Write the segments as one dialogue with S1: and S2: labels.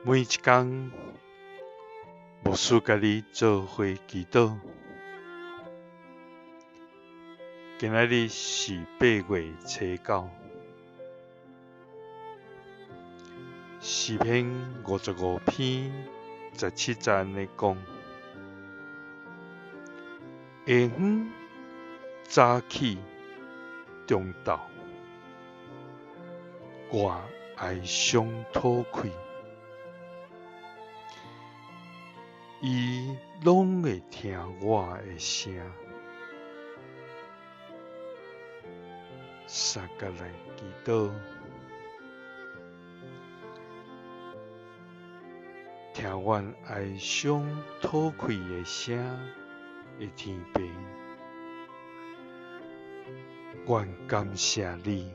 S1: 每一工，牧師佮你做伙祈禱。今仔日是8月初9，詩篇55篇17節按呢講：下昏、早起、中晝，我哀傷討氣，伊攏會聽我的聲。相共來祈禱，聽阮哀傷討氣的聲的天父，阮感謝你，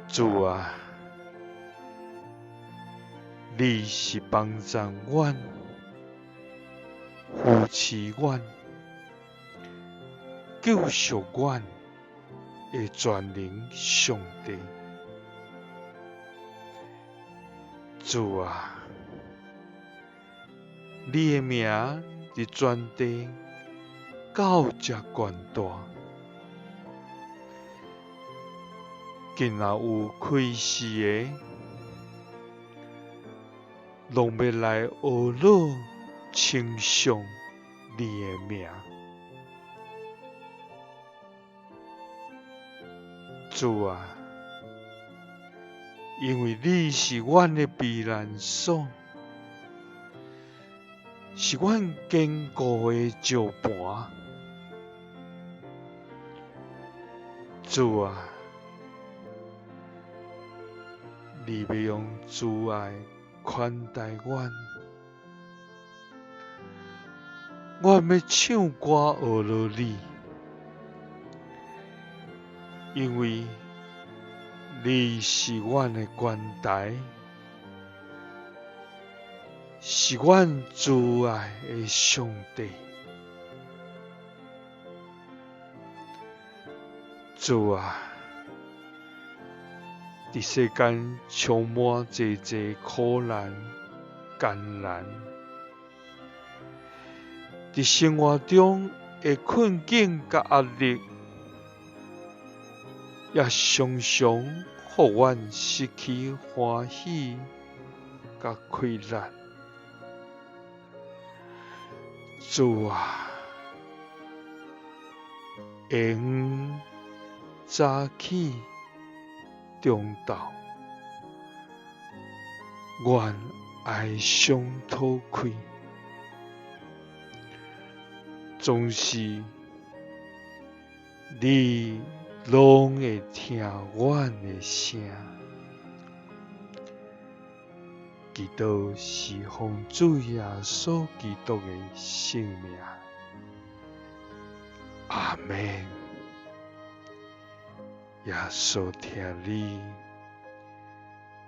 S1: 主啊，你是幫助阮、扶持阮、救贖阮的全能上帝。主啊，你的名佇全地到遮懸大，今若有開示的，攏欲來呵咾稱頌你的名。主啊，因為你是阮的避難所，是阮堅固的石磐。主啊，你欲用慈愛寬待阮，阮欲唱歌呵咾你，因為你是阮的懸台，是阮慈愛的上帝。主啊，佇世間充滿濟濟苦難、艱難，佇生活中的困境佮壓力，也常常予阮失去歡喜佮氣力。主啊，下昏、早起、中晝，阮哀傷討氣，總是你攏會聽阮的聲。祈禱是奉主耶穌基督的聖名，阿們。耶穌疼你，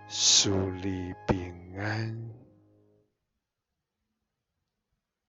S1: 賜你平安。